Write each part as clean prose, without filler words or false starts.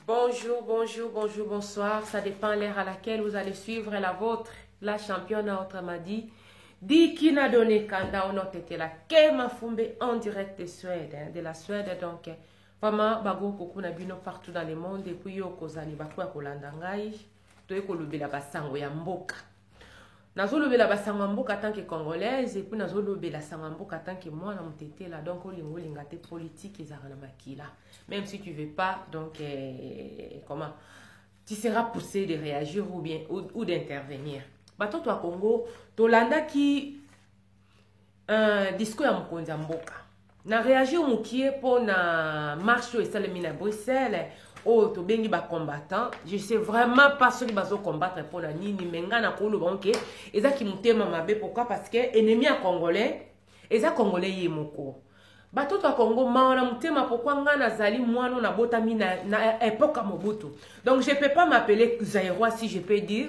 Bonjour, bonjour, bonjour, bonsoir. Ça dépend l'heure à laquelle vous allez suivre la vôtre, la championne, autrement dit. Dikina Donné Kanda, on était là. Kema Fumbe en direct de Suède, hein, de la Suède donc. Vraiment, bago koko na bino partout dans le monde et puis yo kozali bako ya kolanda ngai, toye kolobela basango ya mboka. Nazolobela basango ya mboka tant que congolaise et puis nazolobela sango ya mboka tant que mwana motetela. Donc olinga olinga te, politique ezalaka na makila. Même si tu veux pas, donc comment tu seras poussé de réagir ou bien ou d'intervenir. Batoto ya Congo, tolandaki un discours ya mokonzi ya mboka. Na réagir mokie mpo na marche oyo esalemi na Bruxelles, oyo tobengi ba combattant. Je sais vraiment pas soki bazo combattre mpo na nini, mais ngai nakoloba ke ezaki motema mabe. Pourquoi? Parce que ennemi ya congolais eza congolais ye moko. Batoto ya Congo, mawa na motema. Pourquoi? Ngai nazali mwana oyo nabotami na époque ya Mobutu, donc je peux pas m'appeler zaïrois, si je peux dire,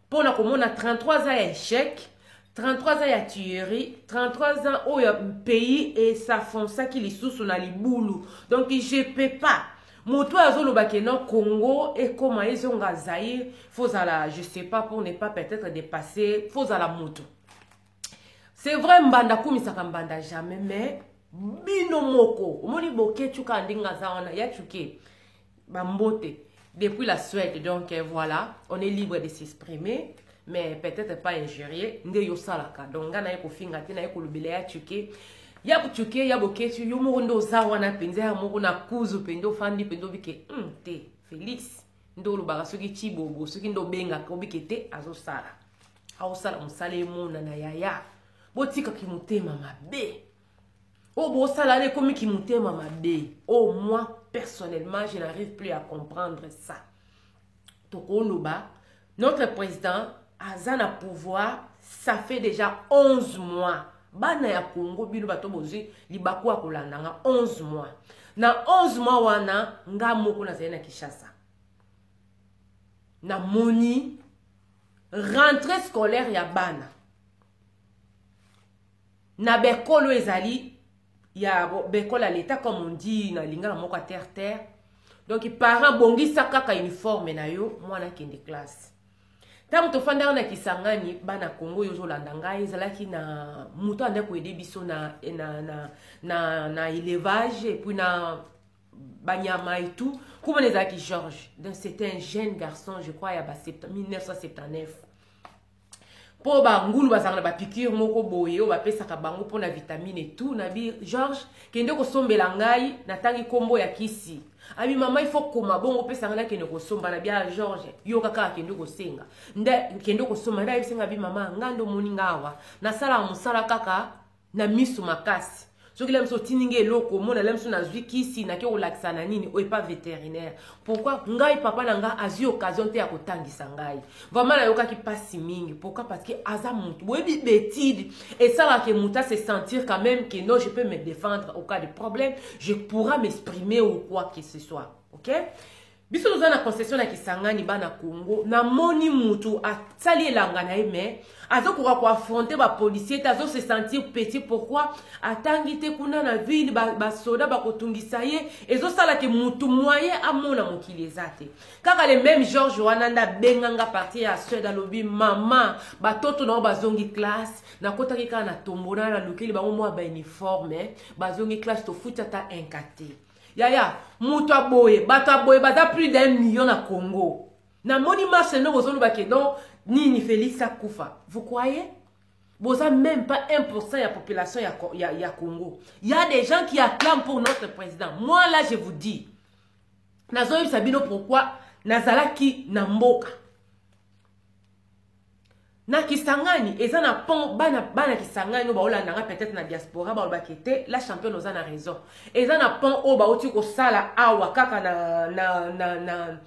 mpona komona 33 ans ya échec, 33 ans ya tuerie, 33 ans oyo pays es'enfonçaki lisusu na libulu. Donc je peux pas. Moto oyo azoloba ke non, Congo ekóma ezonga Zaïre, fozala, je sais pas, pour ne pas peut-être dépasser, fozala moto. C'est vrai, mbanda akumisaka mbanda jamais, mais bino moko omoni Boketu kaka ndenge aza wana ya tuke bambote depuis la Suède. Donc voilà, on est libre de s'exprimer, mais peut-être pas injurier nde yosalaka. Donc ngai naye kofinga te, naye kolobela ya tuke, ya tuke ya Boketu. Yo moko nde oza wana mpenza, ya moko na kuzu mpenza, ofandi mpenza, obike te Félix nde olobaka soki Cibobo, soki nde obengaka, obike te, azosala, aosala mosala emonana. Yaya, botikaki motema mabe oyo bosala wana, ekomiki motema mabe. Oh, moi personnellement, je n'arrive plus à comprendre ça. Tokoloba notre président aza na pouvoir, ça fait déjà 11 mois. Bana ya Congo, bino bato bozwi libaku ya kolanda nga, 11 mois, na 11 mois wana, nga moko nazali na Kinshasa, namoni rentrée scolaire ya bana na bekolo ezali ya bekolo ya leta, comme on dit na lingala moko ya terre terre. Donc parent, bongisa kaka uniforme na yo, mwana akende classe. Ntango tofandaka na Kisangani, bana Kongo oyo ozolanda ngai, ezalaki na moto ande koaider biso na élevage et puis na banyama et tout. Komona ezalaki Georges. Donc c'était un jeune garçon, je crois ya ba 1979, mpo bangulu bazalaka na bapiqûre moko boye oyo bapesaka bango mpona vitamine et tout. Nabi: "Georges, kende kosombela ngai." Natangi nkombo ya kisi. Abi: "Mama, il faut koma bongo opesa ngai, nakende kosomba." Nabi: "A Georges, yo kaka akende kosenga nde kende kosomba." Nde ayebisinga, abi: "Mama, ngai nde omoni nga awa, nasalaka mosala kaka na miso makasi. Soki la miso otindi ngai eloko, omona la miso nazwi kisi, nake kolakisa na nini oyo epa vétérinaire. Pourquoi ngai, papa na ngai azwi occasion te ya kotangisa ngai?" Vraiment nayokaki mpasi mingi. Pourquoi? Parce que aza motu boyebi bétide esalaka motu ase sentir quand même que non, je peux me défendre au cas de problème, je pourra m'exprimer ou quoi que ce soit. Ok, biso toza na concession na Kisangani. Bana Congo, namoni mutu asali elanga na ye, mais azokoka koaffronter bapolicier te, azose sentir petit. Pourquoi? Atangi te. Kuna na ville, basoda bakotungisa ye, ezosalaka mutu moyen amona mokili eza te. Kaka le même George wana nde abenganga partir ya Suède, alobi: "Mama, batoto na yo bazongi classe. Nakotaki kaka na tombo na nalukeli bango mwa bauniforme, bazongi classe, tofuti ata inka te." Yaya, moto aboye, bato aboye baza plus d'un million na Congo. Namoni marche nde bozoloba ke non, nini, Félix akufa. Vous croyez? Boza même pas 1% ya population ya Congo. Il y a des gens qui acclament pour notre président. Moi là, je vous dis, nazoyebisa bino pourquoi nazalaki na mboka na Kisangani. Eza na pont. Bana Kisangani oyo baolandanga peut-être na diaspora, balobaki te la championne oza na raison. Eza na pont oyo bauti kosala awa kaka na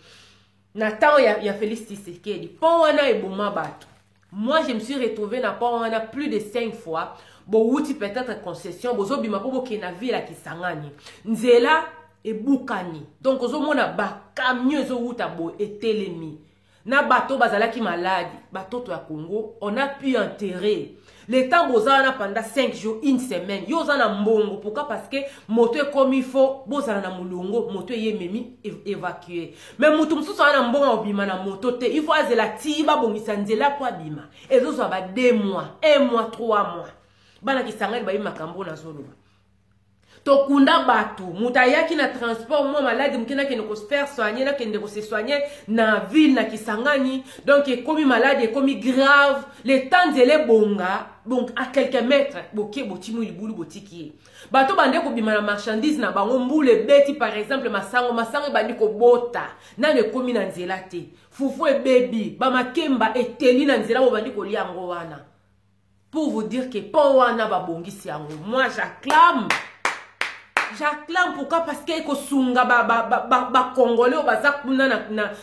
ntango ya Félix Tshisekedi. Pont wana eboma bato. Moi, je me suis retrouvé na pont wana plus de 5 fois. Bowuti peut-être concession, bozobima mpo bokende na ville ya Kisangani, nzela ebukani. Donc ozomona bacamion ezowuta boye, etelemi na bato bazalaki maladi. Batoto ya Congo, on a pu enterrer. Le temps boza wana pendant 5 jours, une semaine, yo oza na mbongo. Pourquoi? Parce que moto ekomi, fo bozala na molongo, moto eye ememi évacue. Mais moto mosusu aza na mbongo obima na moto te, il faut azela ti babongisa nzela po abima. Ezozwa ba 2 mois, 1 mois, 3 mois. Bana Kisangani bayebi makambo nazoloba. Tokunda bato, moto ayaki na transport, mwa maladi moke, nakende kofaire soigner, nakende kose soigner na ville na Kisangani. Donc ekomi maladi, ekomi grave, le temps nzela ebonga, donc à quelques mètres boke botimu libulu, botiki ye. Bato bande kobima na marchandise na bango, mbula ebeti, par exemple masango, masango ebandi kobota, nano ekomi na nzela te, fufu ebebi, bamakemba eteli na nzela, bobandi kolia yango wana. Pour vous dire que mpo wana babongisi yango, moi j'acclame, j'acclame. Pourquoi? Parce que ekosunga bacongolais oyo baza kuna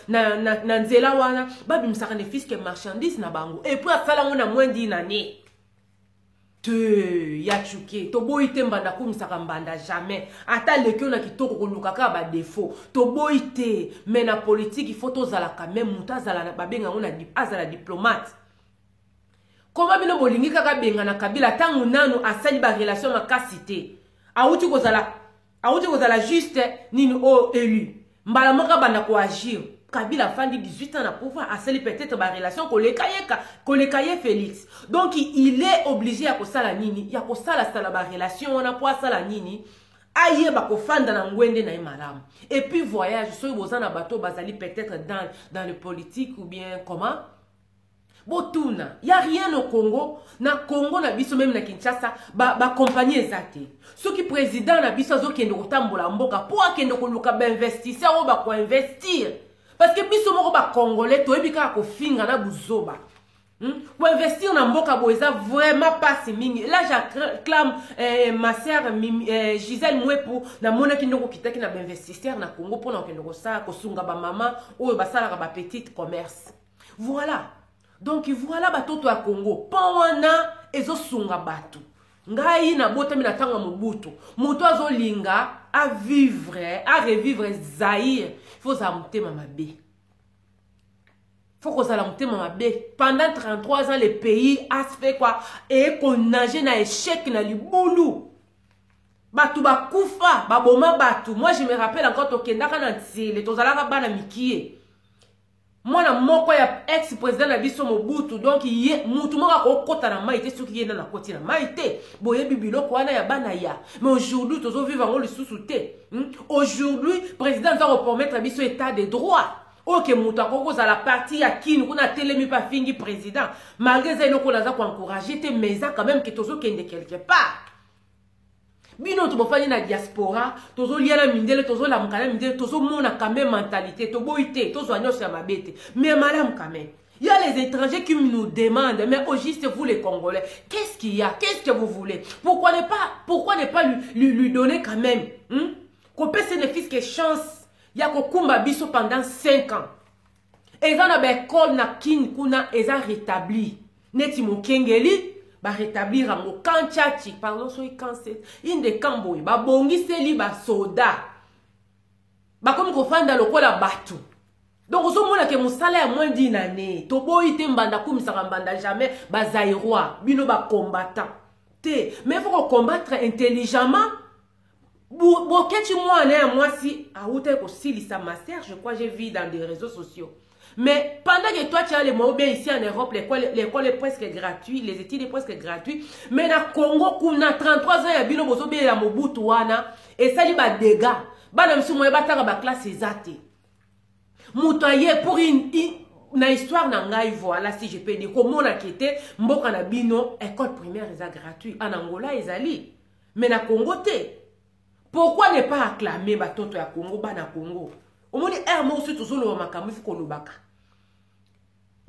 na nzela wana, babimisaka ne fût-ce que marchandise na bango. Et puis asala yango na moins d'une année te ya cuke. Toboyi te, mbanda akumisaka mbanda jamais, ata leki oyo na kitoko, koluka kaka badéfauts, toboyi te. Mais na politique, il faut tozalaka même moto azala, babenga yango azala diplomate. Koma bino bolingi kaka benga na Kabila ntango nanu asali barelation makasi te, awuti kozala juste nini oyo élu, mbala moko abanda koagir. Kabila afandi 18 ans na pouvoir, asali peut-être barelation koleka ye, koleka ye Félix. Donc il est obligé ya kosala nini? Ya kosalasala barelation wana mpo asala nini? Ayeba kofanda na ngwende na ye malamu. Et puis voyage, soki boza na bato bazali peut-être dans le politique ou bien comment, botuna. Ya rien au Congo, na Congo na biso, même na Kinshasa, bacompagnie ba eza te. Soki président na biso azokende kotambola mboka mpo akende koluka bainvestisseur oyo bakoinvestir, parce que biso moko bacongolais toyebi kaka kofinga na buzoba. Koinvestir na mboka boye eza vraiment mpasi mingi. Là j'acclame ma sœur Gisèle Mwepu. Namonaki ndenge okitaki na bainvestisseur na Congo mpona kokende kosala, kosunga bamama oyo basalaka bapetite commerce. Voilà, donc voilà, batoto ya Congo, mpo wana ezosunga bato. Ngai nabotami na ntango ya Mobutu. Moto azolinga avivre, arevivre Zaire, fo ozala motema mabe, fo kozala motema mabe. Pendant 33 ans, le pays a fait quoi? Ekonage na échec, na libulu, bato bakufa, baboma bato. Moi je me rappelle encore, tokendaka na nzele, tozalaka bana mikie, mwana moko ya ex président na biso Mobutu. Donc ye mutu moko akokɔta na mai te soki ye nano akɔti na mai te. Boyebi biloko wana ya bana ya. Mais aujourd'hui tozovivre yango lisusu te? Aujourd'hui président aza kopromettre biso état de droit oyo ke moto akoki kozala parti ya kini kuna, atelemi mpe afingi président, malgré eza eloko oyo aza koencourage te, mais eza quand même ke tozokende quelque part. Bino to bofandi na diaspora, tozolia na mindele, tozolamuka na mindele, tozomona quand même mentalité. Toboyi te, tozwa nyonso ya mabe te, mais malamu quand même. Il y a les étrangers qui nous demandent, mais au juste vous les Congolais, qu'est-ce qu'il y a? Qu'est-ce que vous voulez? Pourquoi ne pas lui donner quand même, Kopesa ne fût-ce que chance ya kokumba biso pendant 5 ans. Eza na baekole na Kini kuna eza rétabli. Neti Mokengeli, barétablir yango. Kantiati, pardon, soki kanse inde kamboye, babongiseli basoda, bakomi kofanda lokola bato. Donc ozomona ke mosala ya moins d'une année, toboyi te, mbanda akumisaka mbanda jamais. Bazaïrois, bino bacombattant te, mais faut kocombattre intelligemment. Boketi mwana ya mwasi awutaki kosilisa master, je crois, j'ai vu dans des réseaux sociaux. Mais pendant que toi tu as les moyens, bien ici en Europe, l'école est presque gratuite, les études est presque gratuit. Mais na Congo kuna, 33 ans ya bino bozobelela Mobutu wana esali badégâts. Bana misu moye batanga baclasse eza te. Moto aye pour une na histoire na ngai, voilà, si je peux dire, komonaki te mboka na bino école primaire eza gratuit. En Angola ezali, mais na Congo te. Pourquoi ne pas acclamer batoto ya Congo, bana Congo? Omoni aire moko soki tozoloba makambo, ifi kolobaka.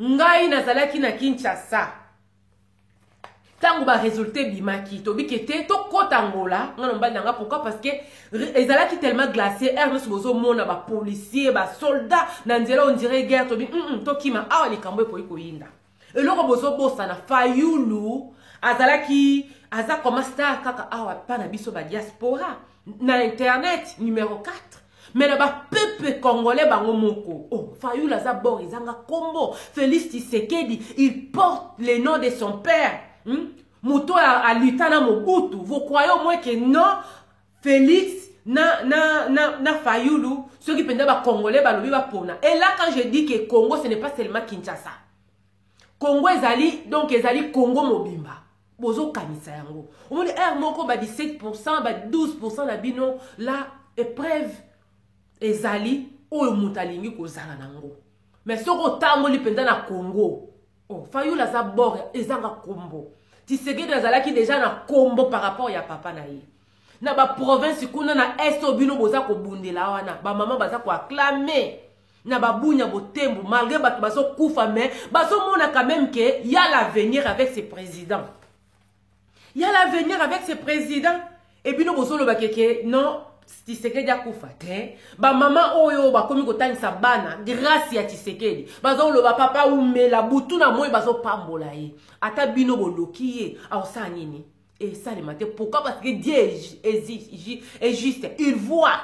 Ngai nazalaki na Kinshasa ntango baresultat ebimaki, tobiki te tokɔta Ngola, ngai na mobali na nga. Pourquoi? Parce que ezalaki tellement glacé, aire nyonso bozomona bapolicier, basoldat na nzela, on dirait guerre. Tobi tokima awa, likambo ekoki koyinda. Eloko bozobosana, Fayulu azalaki, aza koma star kaka awa mpa na biso badiaspora na internet numéro 4, mais na bapeuple congolais bango moko, oh, Fayulu aza bord ezanga nkombo. Félix Tshisekedi, il porte le nom de son père? Moto aluta na Mobutu, vous croyez au moins que non, Félix na Fayulu, soki mpenza Bacongolais balobi bapona. Et là, quand je dis que Congo, ce n'est pas seulement Kinshasa, Congo ezali, donc ezali Congo mobimba. Bozokanisa yango, omoni heure moko ba 17, ba 12 na bino. La épreuve ezali oyo moto alingi kozala nango, mais soki otamboli mpenza na Congo, oh, Fayulu aza bord ezanga kombo. Tshisekedi azalaki déjà na kombo par rapport ya papa na ye na baprovince kuna na Est. Oyo bino boza kobundela wana, bamama baza koacclamer na babunya botembo, malgré bato bazokufa, mais bazomona quand même que y a l'avenir avec ce président, y a l'avenir avec ce président. E bino bozoloba que non, Tshisekedi akufa te. Bamama oyo bakomi kotangisa bana grâce ya Tshisekedi, bazoloba papa umela butu na moi, bazopambola ye. Ata bino boloki ye, aosala nini? Esalema te. Pourquoi? Parce que Dieu est juste, il voit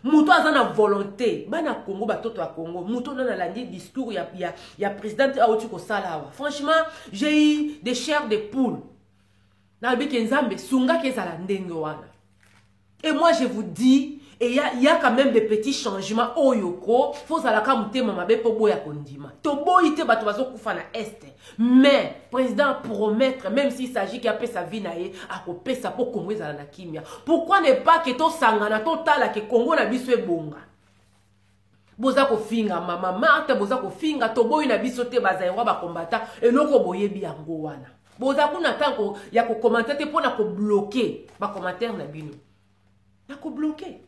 moto aza na volonté. Bana Congo, batoto ya Congo, moto oyo nalandi discours ya président auti kosala awa, franchement, j'ai eu des chairs de poule. Nalobi ke Nzambe sungaki ezala ndenge wana. Et moi, je vous dis, et y a quand même des petits changements oyo ko fozalaka motema mabe mpo boya kondima. Toboyi te, bato bazokufa na Est, mais président promettre, même s'il s'agit ki apesa vie na ye, akopesa mpo Kongo ezala na kimia. Pourquoi ne pas ke tosangana, totala ke Kongo na biso ebonga? Boza kofinga mama Marthe, boza kofinga, toboyi na biso te. Bazairwa bakombata eloko boyebi yango wana. Boza kuna ntango ya kocommenter te mpona kobloquer bacommentaire na bino, na kobloquer.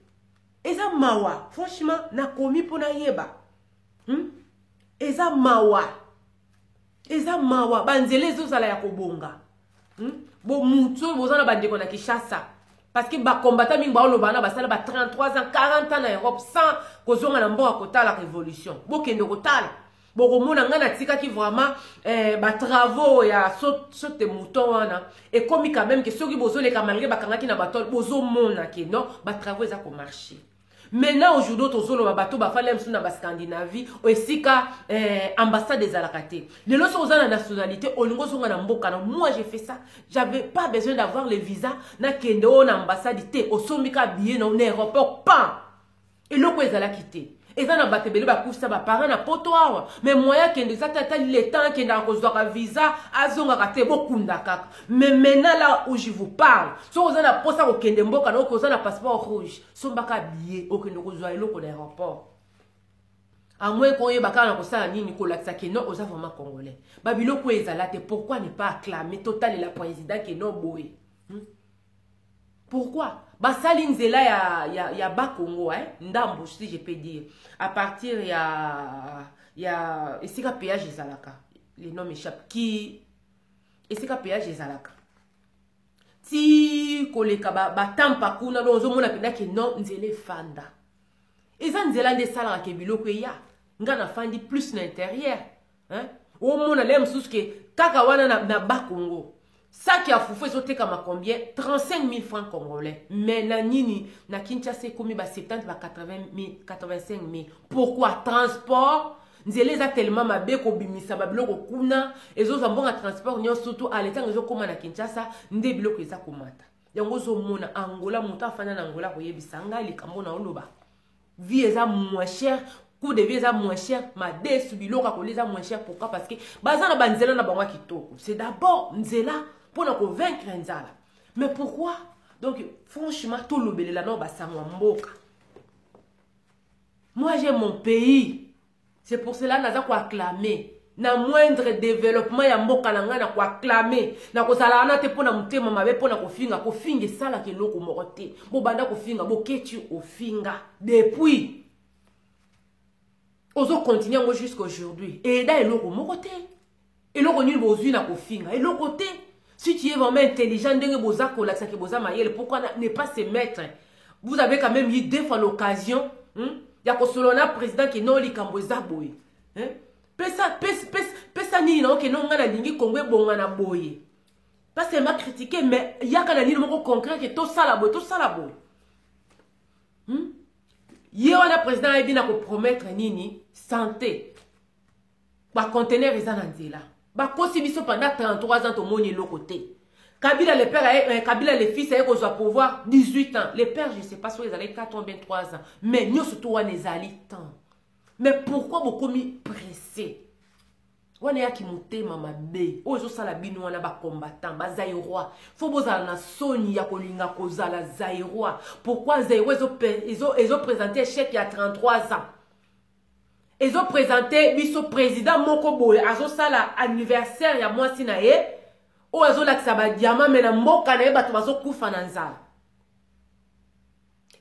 Eza mawa, franchement. Nakomi mpo nayeba, Eza mawa, eza mawa. Banzela ezozala ya kobonga, Bo mutu oyo boza na bandeko na Kinshasa, parce que bakombata mingi baoloba na basala ba 33 ans, 40 ans na Europe sans kozonga na mboka kotala révolution. Bokende kotala, bokomona. Ngai natikaki vraiment batravaux ya saute mouton wana ekomi quand même ke soki bozoleka, malgré bakangaki na batole, bozomona ke non, batravaux eza komarcher. Maintenant, aujourd'hui tozoloba, bato bafandi mosusu na baScandinavie, esika ambassade ezalaka te. Lelo soki oza na nationalité, olingi ozonga na mboka na, moi j'ai fait ça, j'avais pas besoin d'avoir le visa. Nakende oyo na ambassade te, osombi ka billet na aéroport, pan eloko ezalaki te. Eza na bato ebele bakufisa baparent na Poto awa, mais moyen akende eza te. Ata leta akendaka kozwaka visa, azongaka te, bokunda kaka. Mais maintenant, là où je vous parle, soki oza na mposa kokende mboka na oke, oza na passeport rouge, sombaka billet, okende kozwa eloko na aéroport. Amoi koyeba kaka na kosala nini, kolakisa ke non, oza vraiment Congolais. Babiloko oyo ezala te. Pourquoi ne pas acclamer, totalela président ke non, boye, Pourquoi basali nzela ya Bakongo, hein? Ndambo, si je peux dire, à partir ya esika péage ezalaka, le nom m'échappe, ki esika péage ezalaka ti koleka batampa kuna. Donc ozomona mpenza ke non, nzela efanda, eza nzela nde esalaka ke biloko eya. Nga nafandi plus na intérieur, hein? Omona le mosusu ke kaka wana na Bakongo, saki ya fufu ezotekama combien? 35 000 francs congolais. Mais na nini, na Kinshasa ekomi ba 70, ba 80 000, 85 000. Pourquoi? Transport, nzela eza tellement mabe, kobimisa babiloko kuna ezozwa mbongo transport nyonso, surtout ale ntango ezokóma na Kinshasa nde biloko eza komata. Yango ozomona Angola, moto afanda na Angola koyebisa ngai likambo na oloba, vie eza moins cher, coût de vie eza moins cher, madesu, biloko ya kolia eza moins cher. Pourquoi? Parce que baza na banzela na bango ya kitoko. C'est d'abord nzela mpona kovaincre nzala. Mais pourquoi? Donc franchement, tolobelela nao basango ya mboka. Moi, j'ai mon pays, c'est pour cela naza koacclamer na moindre développement ya mboka na ngai. Na koacclamer, na kozala wana te mpo na motema mabe, mpo na kofinga. Kofinga esalaka eloko moko te. Bobanda kofinga, boketi ofinga depuis, ozocontinuer yango jusqu'aujourd'hui, eyeda eloko moko te. Eloko nini bozwi na kofinga? Eloko te. Si tu es vraiment intelligent, ndenge boza kolakisaki boza mayele, pourquoi ne pas se mettre? Vous avez quand même eu deux fois l'occasion, Ya kosolola na président ke no, likambo eza boye, hein? Pesa, pesa, pesa, pesa nini na oke no, ngai nalingi Kongo ebonga na boye. Pas seulement critiquer, mais yaka na nini moko concret ke tosala boye, tosala boye, Ye wana président ayebi na kopromettre nini? Santé, baconteneur eza na nzela. Bakosi biso pendant 33 ans, tomoni eloko te. Kabila le père, Kabila le fils aye kozwa pouvoir 18 ans. Le père, je sais pas soki ezalaki 4 ans bien 3 ans, mais nyonso to wana ezali temps. Mais pourquoi bokomi pressé? Wana eyaki motema mabe oyo ezosala bino wana. Bacombattant, bazaïrois, faut bozala na soni ya kolinga kozala zaïrois. Pourquoi Zaïrois ezoprésente échec ya 33 ans? Ezoprésente biso président moko boye azosala anniversaire ya mwasi na ye, oyo azolakisa badiamant, mais na mboka na ye bato bazokufa na nzala.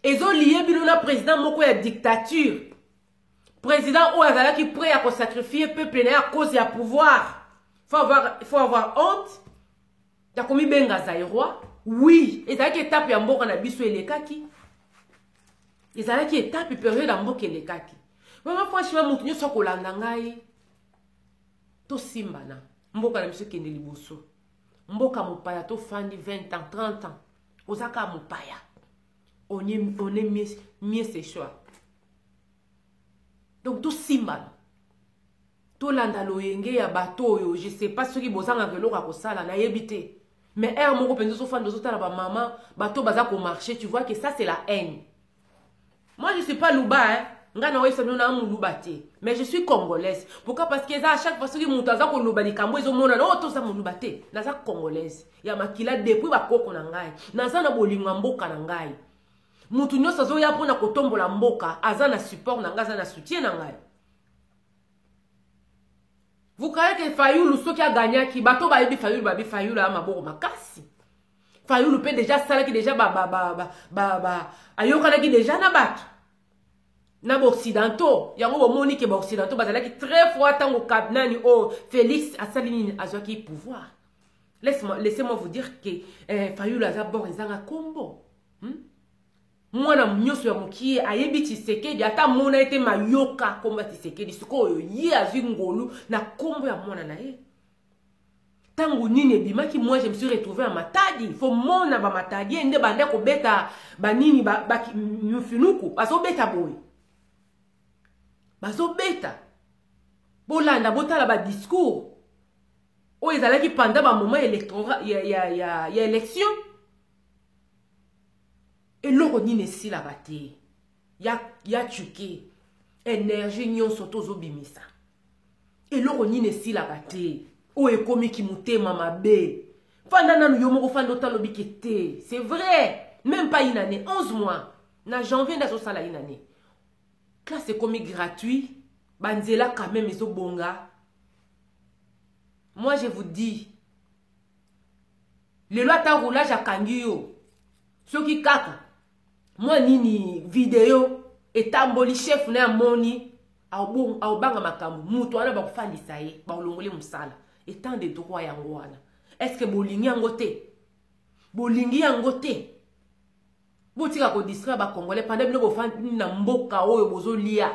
Ezolie bino na président moko ya dictature, président oyo azalaki prêt ya kosacrifier peuple na ye à cause ya pouvoir. Faut avoir honte ya komibenga zaïrois. Oui, ezalaki étape ya mboka na biso elekaki, ezalaki étape, période ya mboka elekaki. Vraiment, franchement, moto nyonso akolanda ngai, tosimbana, mboka na biso ekende liboso. Mboka mopaya, tofandi 20 ans, 30 ans, oza kaka mopaya. On est mieux ce choix. Donc tosimbana, tolanda loyenge ya bato oyo. Je sais pas soki bozangaka eloko ya kosala, nayebi te, mais heure moko mpenza ozofanda, ozotala bamama, bato baza komarcher, tu vois que ça, c'est la haine. Moi, je suis pas luba, hein. Nga na oyebisa bino, na moluba te, mais je suis congolaise. Pourquoi? Parce que eza à chaque fois soki moto aza koloba likambo, ezomonana oyo toza moluba te. Naza congolaise ya makila depuis bakoko na ngai. Naza na bolingo ya mboka na ngai. Motu nyonso azoya mpona kotombola mboka, aza na support na ngai, aza na soutien na ngai. Vous croyez que Fayulu, soki aganyaki, bato bayebi Fayulu, babi Fayulu aya maboko makasi. Fayulu mpe déjà asalaki déjà ba, ayokanaki déjà na bato na baoccidentaux. Yango bomoni ke baoccidentaux bazalaki très froid ntango nani oyo Félix asali nini, azwaki pouvoir. Laissez-moi vous dire que Fayulu aza bord ezanga kombo, Mwana nyonso ya mokie ayebi Tshisekedi, ata mona ye te, mayoka nkombo ya Tshisekedi. Sikoyo ye azwi ngolu na nkombo ya mwana na ye. Ntango nini ebimaki? Moi, je me suis retrouvé à Matadi. Faut mona bamatadi ye nde bande kobeta banini, mifinuku bazobeta boye, bazobeta. Bolanda, botala badiscours oyo ezalaki pendant bamoment ya élection. Eloko nini esilaka te ya tuke énergie nyonso tozobimisa? Eloko nini esilaka te oyo ekomiki motema mabe? Fanda nanu yo moko, fanda otala, obiki te. C'est vrai, même pas une année, 11 mois, na janvier nde azosala une année. Classe ekomi gratuit, banzela quand même ezobonga. Moi, je vous dis, lelo ata roulage akangi yo, soki kaka mwa nini, video etamboli, chef na amoni, aobanga makambo. Moto wana bakofandisa ye, bakolongole mosala. État de droit yango wana. Est ce que bolingi yango te? Bolingi yango te? Botika kodistraire bacongolais. Pendant bino bofandi na mboka oyo, bozolia,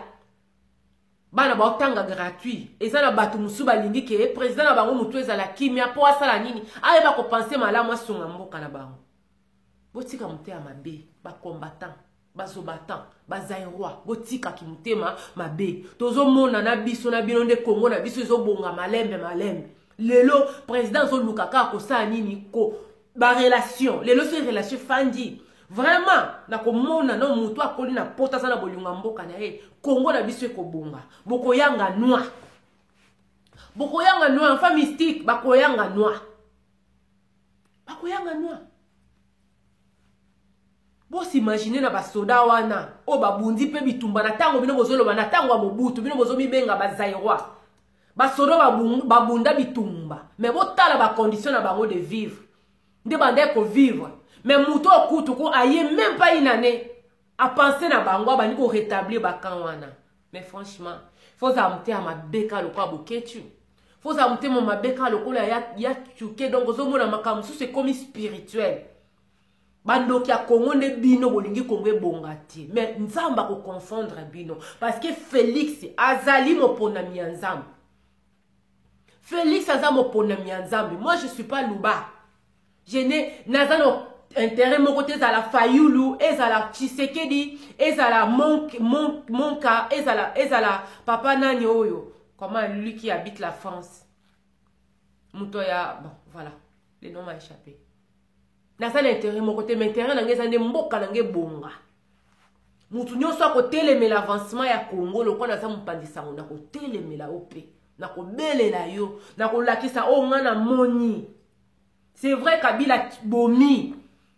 bana baotanga gratuit, eza na bato mosusu balingi ke président na bango motu ezala kimia mpo asala nini, ayeba kopenser malamu, asunga mboka na bango. Botika motema mabe, bacombattant, bazobattant, bazaïrois, botikaki motema mabe. Tozomona na biso na bino nde Kongo na biso ezobonga malembe malembe. Lelo président azoluka kaka kosala nini, ko barelation. Lelo so relation efandi vraiment na komona no motu akoli na poto, aza na bolingo ya mboka na ye, Kongo na biso ekobonga. Bokoyanga noir, bokoyanga noir. Enfant mystique, bakoyanga noir, bakoyanga noir. Bosimagine na basoda wana oyo babundi mpe bitumba na ntango bino bozoloba, na ntango ya Mobutu, bino bozomibenga bazaïrois. Basoda babunda bitumba, mais botala bacondition na bango de vivre nde banda kovivre. Mais moto oyo kutu ko aye même pas une année, apense na bango, abandi korétablir bacamp wana. Mais franchement, faut ozala motema mabe kaka lokola Boketu, faut ozala motema mabe kaka lokola ya tuke. Donc ozomona makambo mosusu ekomi spirituel. Bandoki ya Kongo nde bino, bolingi Kongo ebonga te, mais Nzambe akoconfondre bino, parce que Félix azali moponami ya Nzambe. Félix aza moponami ya Nzambe. Moi, je suis pas luba, je ne naza na intérêt moko te. Ezala Fayulu, ezala Tshisekedi, ezala Monka, ezala papa nani oyo, comment, lui qui habite la France, moto ya, bon, voilà, le nom m'a échappé. Naza na intérêt moko te, mais intérêt na ngai eza nde mboka na ngai ebonga. Mutu nyonso akotelemela avancement ya Congo, lokola naza mopanzi sango, nakotelemela yo mpe nakobelela yo, nakolakisa oyo ngai namoni. C'est vrai, Kabila bomi,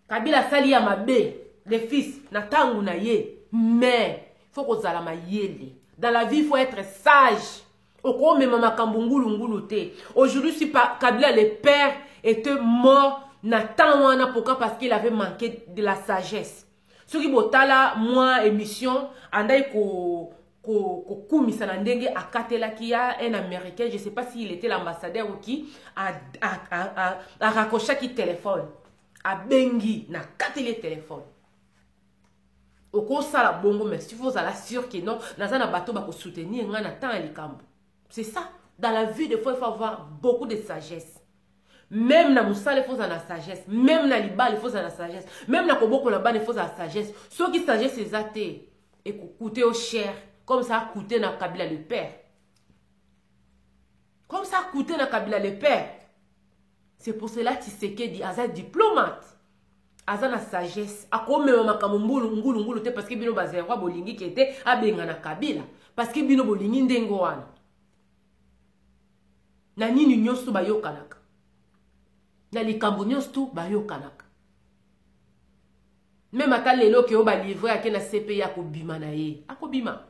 Kabila asali ya mabe, le fils na ntango na ye, mais faut kozala mayele. Dans la vie, il faut être sage. Okomema makambo ngulungulu te. Aujourd'hui, si Kabila le père était mort na temps wana, pourquoi? Parce qu'il avait manqué de la sagesse. Soki botala mwa émission andai ko kokumisa na ndenge akatelaki ya un Américain, je sais pas s'il était l'ambassadeur ou qui, araccrochaki téléphone, abengi na kateli téléphone. Okosala bongo, mais si ozala sûr que non, naza na bato bakosoutenir ngai na temps ya likambo. C'est ça, dans la vie, des fois il faut avoir beaucoup de sagesse. Même na mosala, il faut ozala na sagesse. Même na libala, il faut ozala na sagesse. Même na kobokola bana, il faut ozala sagesse. Soki sagesse eza te, ekocoûter yo cher, comme ça a coûté na Kabila le père, comme ça a coûté na Kabila le père. C'est pour cela Tshisekedi aza diplomate, aza na sagesse. Akomema makambo mbulu ngulungulu te, parce que bino bazerwa bolingi ke te abenga na Kabila, parce que bino bolingi ndenge wana. Na nini nyonso bayokanaka, na likambo nyonso tu bayokanaka. Même ata lelo ke oyo balivre ake na CPI, akobima na ye, akobima.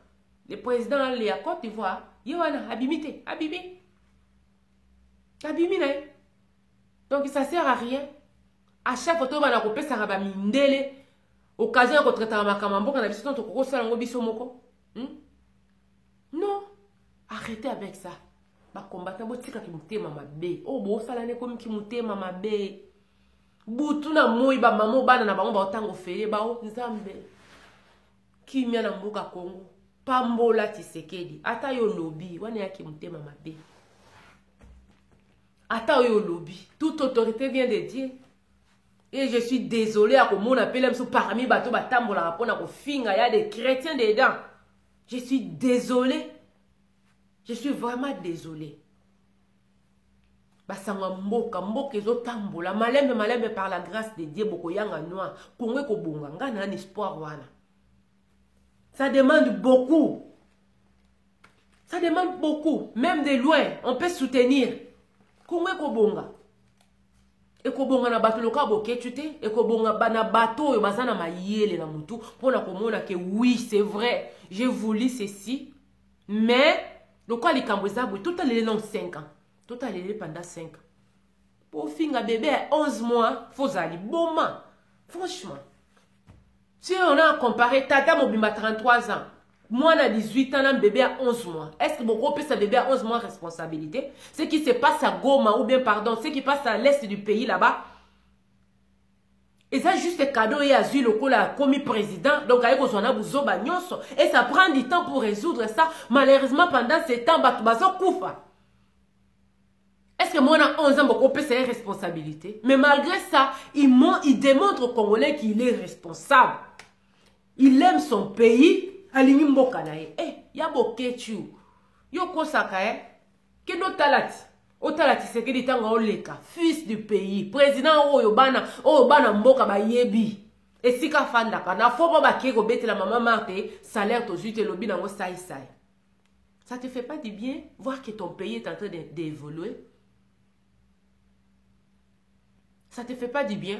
Le président ya Côte d'Ivoire ye wana abimi te, abimi, abimi na ye. Donc ça sert à rien à chaque fois toyobana kopesaka bamindele occasion ya kotraitaka makambo ya mboka na biso. To tokokosala yango biso moko, Non, arrêtez avec ça. Bacombattants, botikaki motema mabe oyo bosala nde ekomiki motema mabe. Butu na moi, bamama, bana na bango baotanga ofele bao. Nzambe, kimia na mboka Kongo, pambola Tshisekedi. Ata yo olobi wana eyaki motema mabe, ata oyo olobi, toute autorité vient de Dieu. Et je suis désolé ya komona pele biso parmi bato batambolaka mpona kofinga ya des chrétiens dedans. Je suis désolé, je suis vraiment désolé. Basango ya mboka, mboka ezotambola malembe malembe, par la grâce de Dieu. Bokoyanga noir, Kongo ekobonga. Ngai na espoir wana. Ça demande beaucoup, ça demande beaucoup. Même de loin, on peut soutenir. Kongo ekobonga, ekobonga na bato lokola Boketshu te, ekobonga na bato oyo baza na mayele na motu mpona komona ke oui, c'est vrai, j'ai voulu ceci, mais lokola likambo eza boye, totalele non 5 ans, totalele pendant 5 ans. Po ofinga bébé ya 11 mois, fozala liboma, franchement. Si on a comparé tata mobimba 33 ans, mwana 18 ans na bébé à 11 mois, est-ce que bokopesa bébé à 11 mois responsabilité? Ce qui se passe à Goma, ou bien pardon, ce qui passe à l'est du pays là-bas, eza juste cadeau ye azwi lokola akomi président. Donc aye kozwa na buzoba nyonso, et ça prend du temps pour résoudre ça. Malheureusement, pendant ce temps, bato bazokufa. Est-ce que mwana 11 ans bokopesa ye responsabilité? Mais malgré ça, il démontre au Congolais qu'il est responsable, il aime son pays, alingi mboka na ye. Eh, ya Boketshu, yo kosaka e kende otala ti otala Tshisekedi ntango aoleka, fils du pays, président oyo bana mboka bayebi esika afandaka na fo mpo bakei kobetela mama Marthe salaire tozwi te, elobi nango saisai. Ça te fait pas du bien, voir que ton pays est en train d'évoluer? Ça te fait pas du bien?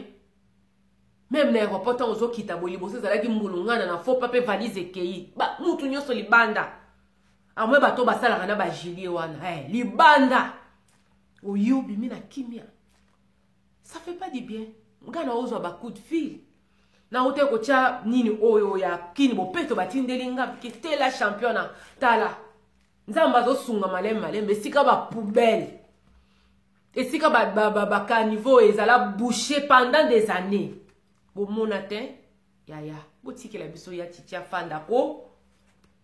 Même na aéroport, ntango ozokita boye, liboso ezalaki mbulungana na fo pa mpe valise ekei, mutu nyonso libanda, amwe bato basalaka na bagilet wana, hey, libanda oyi obimi na kimia. Ça fait pas du bien? Ngai na ozwa bacoup de fil, nauti kotia nini oyo ya kini bopeto, batindeli nga kitela championnat. Tala, Nzambe azosunga malembe malembe. Esika bapoubelle, esika bacaniveau ezala bouché pendant des années, bomona te. Yaya, botikela biso ya Titi afanda ko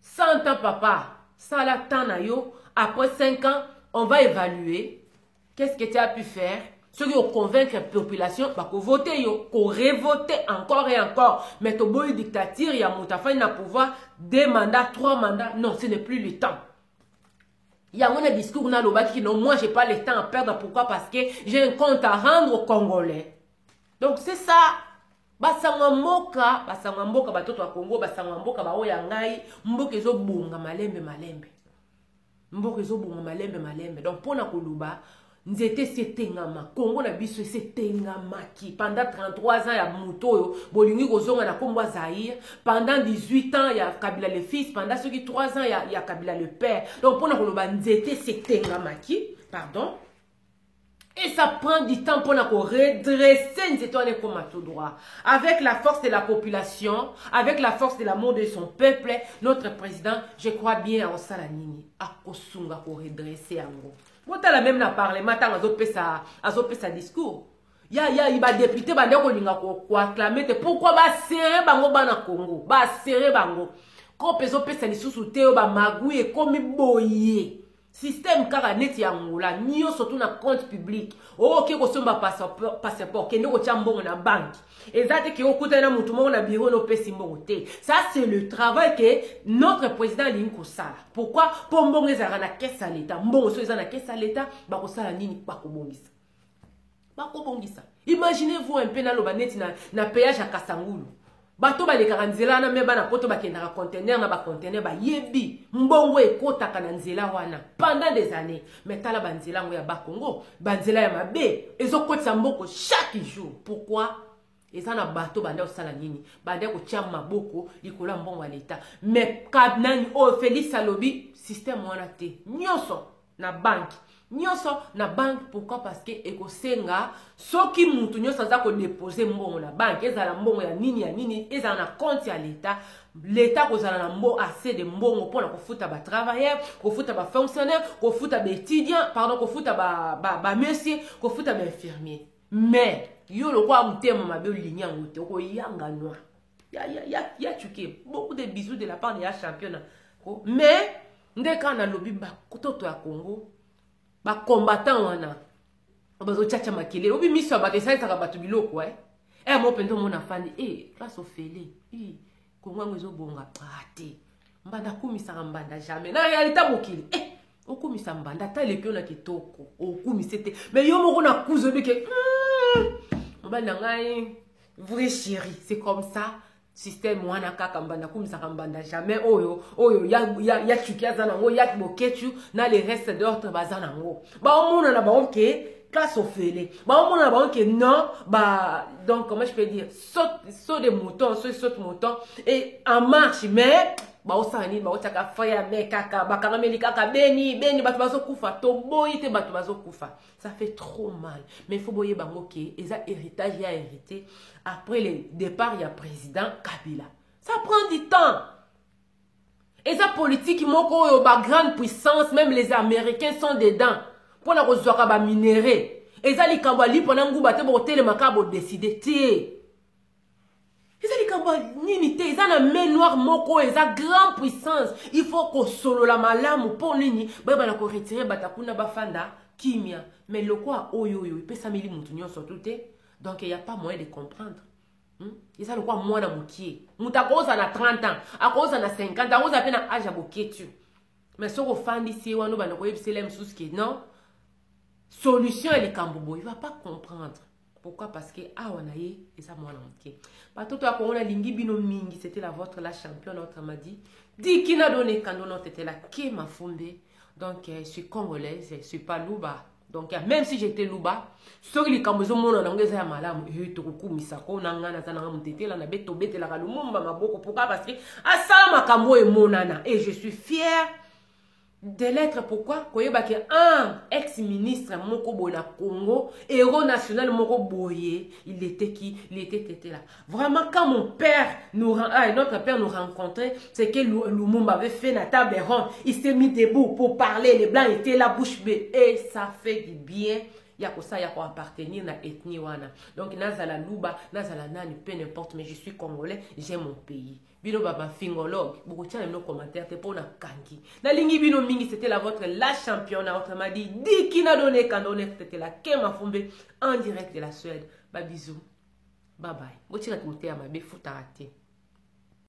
100 ans. Papa, sala temps na yo. Après 5 ans, on va évaluer qu'est-ce que tu as pu faire. Soki oconvaincre population, bakovote yo, korevote encore et encore. Mais toboyi dictature ya moto afandi na pouvoir deux mandats, trois mandats. Non, ce n'est plus le temps. Yango na discours nalobaki: non, moi, j'ai pas le temps à perdre. Pourquoi? Parce que j'ai un compte à rendre aux Congolais. Donc c'est ça. Basango mboka, basango mboka, batoto ya Congo, basango mboka baoyo ya ngai, mboka ezobonga malembe malembe. Mboka ezobonga malembe malembe. Donc mpona koloba, nzete esi etengama, Kongo na biso esi etengamaki pendant 33 ans ya moto oyo bolingi kozonga na nkombo ya Zaire, pendant 18 ans ya Kabila le fils, pendant soki 3 ans ya Kabila le père. Donc mpona koloba, nzete esi etengamaki, pardon, et ça prend du temps pour redresser nzete wana ekoma tout droit. Avec la force de la population, avec la force de l'amour de son peuple, notre président, je crois bien, akosala nini? Akosunga koredresser yango. Botala même na parlement, ntango azopesa discours, ya badéputés bande kolinga koacclamer te. Pourquoi? Baserrer bango, bana Congo, baserrer bango kope ezopesa lisusu te. Oyo bamagui ekomi boye, système kaka neti ya Angola, nyonso tu na compte public. Okoki kosomba passeport, kende kotia mbongo na banque. Eza te ke okutani na motu moko na bureau, nopesi mbongo te. Ça, c'est le travail que notre président alingi kosala. Pourquoi? Mpo mbongo ezalaka na caisse ya l'État. Mbongo so eza na caisse ya l'État, bakosala nini? Bakobongisa, bakobongisa. Imaginez-vous un peu, naloba neti na péage ya Kasangulu, bato balekaka nzela wana, me bana Poto bakendaka conteneur na baconteneur, bayebi mbongo ekotaka na nzela wana pendant des années. Mais tala banzela yango ya Bakongo, banzela ya mabe ezokotisa mbongo chaque jour. Pourquoi? Eza na bato banda kosala nini? Banda kotia maboko likolo ya mbongo ya leta. Mais nani oyo, Félix alobi système wana te, nyonso na banque, nyonso na banque. Pourquoi? Parce que ekosenga soki mutu nyonso aza kodéposer mbongo na banque, ezala mbongo ya nini ya nini, ezala na compte ya leta, leta kozala na mbo assez de mbongo mpona kofuta batravailleur, kofuta bafonctionnaire, kofuta baétudiant, pardon, kofuta bamonsieur, ba, ba kofuta bainfirmier. Mais yo lokola motema mabe, olingi yango te, okoyanga noir ya, ya, ya, ya tuke. Beaucoup de bisous de la part de ya championnat. Mais nde kaka nalobi, batoto ya Congo, bacombattant wana bazotiatia makelele, obi miso ya bato esalisaka bato biloko e mo mpenza. Omona afandi e classe ofele e Kongo yango ezobonga. Ah te, mbanda akumisaka mbanda jamais na réalité mokili. E okumisa mbanda, ata eleki yo na kitoko, okumisa te. Mais yo moko na kuzu oyebi ke mobali na ngai, vrai chéri. C'est comme ça, système wana kaka mbanda akumisaka mbanda jamais. Oyo ya tuki aza nango, ya Boketu na les restes d'autres baza nango, baomona na bango ke classe ofele, baomona na bango ke non ba. Donc comment je peux dire, saut de mouton, saut mouton et en marche. Mais baosala nini? Baotiaka frein me kaka bakangameli kaka beni beni. Bato bazokufa, toboyi te, bato bazokufa, ça fait trop mal. Mais faut boyeba yango ke eza héritage ya hérité après le départ ya président Kabila. Ça prend du temps. Eza politique moko oyo bagrande puissance, même les Américains sont dedans mpona kozwaka baminerais. Eza likambo ya lipo na nguba te, bokotelemaka bodécider te. Eza likambo ya nini te, eza na main noire moko oyo eza grande puissance. Il faut kosolola malamu. Mpo nini? Bayebana koretirer bato kuna, bafanda kimia. Mais lokwa oyo epesameli motu nyonso tu te, donc y a pas moyen de comprendre. Eza lokwa mwana mokie, moto akozala na 30 ans, akozala na 50 ans, akozala mpe na age ya Boketu. Mais soki ofandisi ye wana, obanda koyebisela ye mosusu ke non, solution ya likambo boye, il va pas comprendre. Pourquoi? Parce que awa na ye eza mwana moke. Batoto ya Kongo, nalingi bino mingi. C'était la vôtre, la championne, autrement dit Dikina Done Kando Notetela Ke Mafumbe. Donc je suis congolaise, je suis pas luba. Donc même si j'étais luba, soki likambo ezomonana yango eza ya malamu, e tokokumisa ko na ngai naza nanga motetela na be tobetelaka Lumumba maboko. Pourquoi? Parce que asala makambo oyo emonana et je suis fière de l'être. Pourquoi? Koyeba ke un ex-ministre moko boye na Congo, héros national moko boye, il était qui? Il était Tetela. Vraiment, quand mon père nous ah, notre père nous rencontrait, c'est que Lumumba avait fait la table ronde, il s'est mis debout pour parler, les Blancs étaient là bouche bée et ça fait du bien ya kosala ya koappartenir na ethnie wana. Donc nazala luba, nazala nani, peu n'importe, mais je suis congolais, j'aime mon pays. Bino bamafingologue, bokotia na bino commentaire te mpo na kangi. Nalingi bino mingi. C'était la votre, la championne, autrement dit Dikina Done Kandone Tetela Kema Fumbe, en direct de la Suède. Babisous, bye bye. Botikaki moteya mabe futaka te.